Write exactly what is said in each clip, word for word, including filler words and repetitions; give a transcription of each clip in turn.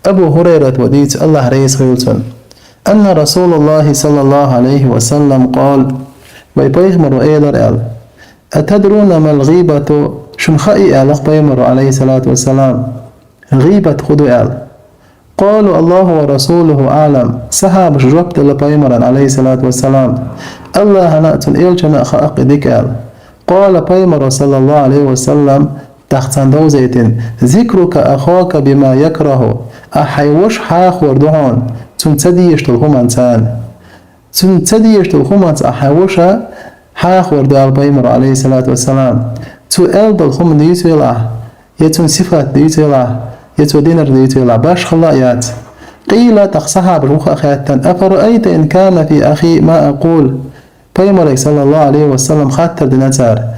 Абу Хурайрата дийцар, Аллахь реза хуьлда цунна: «أن رسول الله صلى الله عليه وسلم قال», вай пайхамара элира аьлла: «أتدرون ما الغيبة؟» Шуна хаьий аьлла пайхамара, عليه الصلاة والسلام, гӀийбат хӀун ду аьлла. «قالوا الله ورسوله أعلم». Сахьабаша жоп делла пайхамарна, عليه الصلاة والسلام: «Аллахьна а, цуьнан элчанна а хаьа-кх и дика», аьлла. «قال», пайхамара, صلى الله عليه وسلم, тӀаккха царна довзийтина: «ذكرك أخاك بما يكره». Ахь хьайн ваша хьахор ду хьуна, цунна ца дезаш долу хӀуманца. Цунна ца дезаш долу хӀуманца ахь хьайн ваша хьахор ду аьлла пайхамара, عليه الصلاة والسلام. Цо аьлла долу хӀума дуьйцийла ахь, я цуьнан сифат дуьйцийла ахь, я цо динарг дуьйцийла ахь, башхалла а яц. «قيل», тӀаккха сахьабаша юха а хаьттина: «أفرأيت إن كان في أخي ما أقول؟» Пайхамарга, صلى الله عليه وسلم, хаттар дина цара: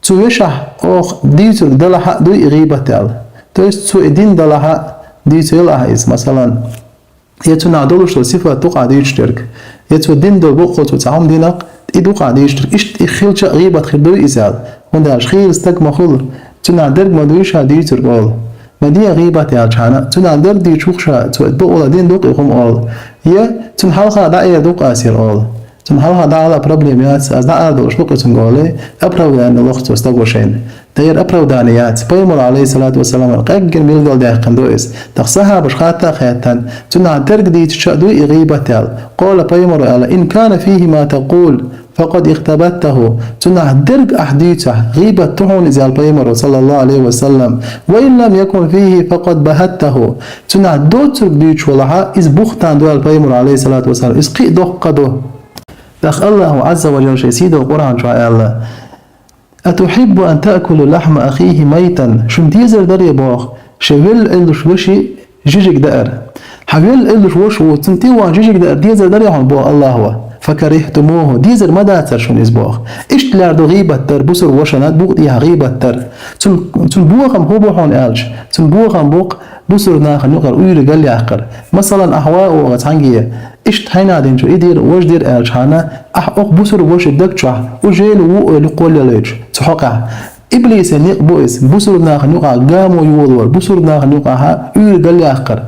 «Цу вешахь оха дуьйцург далахь а дуй и гӀийбат аьлла?» То есть цо и дина далахь а дуьйцийла ахь иза, масалан, я цуьнахь долуш долу сифат ду-кх ахь дуьйцуш дерг, я цо дина долу бакъо цо цхьа хӀума дина-кх, и ду-кх ахь дуьйцуш дерг. Иштта и хилча а гӀийбат хир дуй иза аьлла. ХӀунда аьлча хийла стаг ма хуьлу, цуьнахь дерг ма дуй ша дуьйцург олу. Ма де гӀийбат аьлчхьана, цуьнахь дерг дуьйцуш ву-кх ша, цо бакъо дина ду-кх и хӀума олу. Я цуьнан хьалха дӀаэр ду-кх аса хӀара олу. Цуьнан хьалха дӀаала а проблема яц, аса дӀаала долуш ду-кх и цуьнга олий, оправдание лоху цо стага шайна. Тера оправдание яц. Пайхамара, عليه الصلاة والسلام, къеггина билгалдаьккхина ду иза. ТӀаккха сахьабаша хатта а хаьттина: «Цуьнахь дерг дийцича а дуй и гӀийбат?» аьлла. «قال», пайхамара аьлла: «إن كان فيه ما تقول فقد اغتبته». Цуьнахь дерг ахь дуьйцахь, гӀийбат ду хьуна иза аьлла пайхамара, صلى الله عليه وسلم. «وإن لم يكن فيه فقد بهته». Цуьнахь доцург дуьйцуш валахь а, иза бухтан ду аьлла пайхамара, عليه الصلاة والسلام. Иза кхин а доккха ду. ТӀаккха Аллахьа, عز وجل, шен сийдолу Къуръан чохь аьлла: «أتحب أن تأكل لحم أخيك ميتا؟» Шуна дезар дарий боху, шен велла Ӏиллуш ваши жижиг даар? Хьан велла Ӏиллуш ваша ву, цунна тӀе а вахана жижиг даар дезар дарий хьуна боху Аллахьа? «فكرهتموه», дезар ма дацара шуна иза боху. Иштта лаьрду гӀийбат дар бусург вашана, букъ тӀехьа гӀийбат дар. Цуьнан, цуьнан бохам хӀун бу хьуна аьлча, цуьнан бохам бу-кх бусург нахана юкъара уьйр галъяккхар. Масалан, ахь ван а вогӀу цхьаьнгге, иштта хьайна динчо и дира, важа дира аьлчхьана, ахь окху бусург ваши даг чохь, ужели ву ойла кхоллалуьйтуш, цу хьокъехь. Иблисан некъ бу иза, бусург нахана юкъахь гамо йолор, бусург нахана юкъахь уьйр галъяккхар.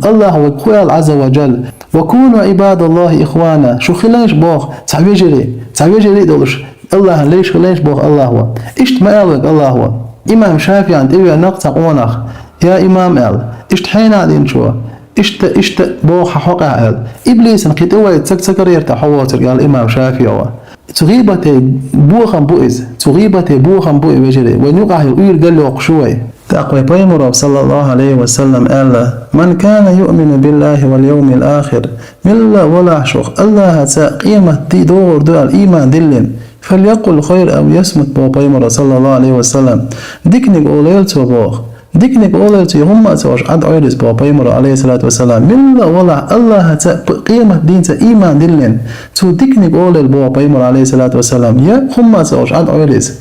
Аллахьа вайга хӀун аьлла, عز وجل: «وكونوا عباد الله إخوانا». Шу хилайша боху цхьа вежарий, цхьа вежарий а долуш, Аллахьан лайш хилайша боху Аллахьа. Иштта ма аьлла вайга Аллахьа. Имам ШафиӀина тӀевеана-кх цхьа къонах: «Я имам, — аьлла, — иштта хьайна динчо иштта, иштта боху хьан хьокъехь», — аьлла. Иблисан кхин тӀе вай цаг ца карийра тхан хьо воцург, аьлла имам ШафиӀа. Цу гӀийбате бохам бу иза, цу гӀийбате бохам бу и, вежарий, вайна юкъахь йолу уьйр галъйоккхуш ю вай. ТӀаккха вай пайхамара, صلى الله عليه وسلم, аьлла: «من كان يؤمن بالله واليوم الآخر», милла а валахь шух Аллахьаца, къематде догӀур ду аьлла, ийман диллина, «فليقل خيرا أو ليصمت», боху пайхамара, صلى الله عليه وسلم. Диканиг олийла цо боху. Диканиг олийла цо, я хӀумма а ца олуш, Ӏад Ӏойла иза боху пайхамара, عليه الصلاة والسلام. Милла а валахь Аллахьаца, п-, къематдийнца ийман диллина, цо диканиг олийла боху пайхамара, عليه الصلاة والسلام, я хӀумма а ца олуш, Ӏад Ӏойла иза.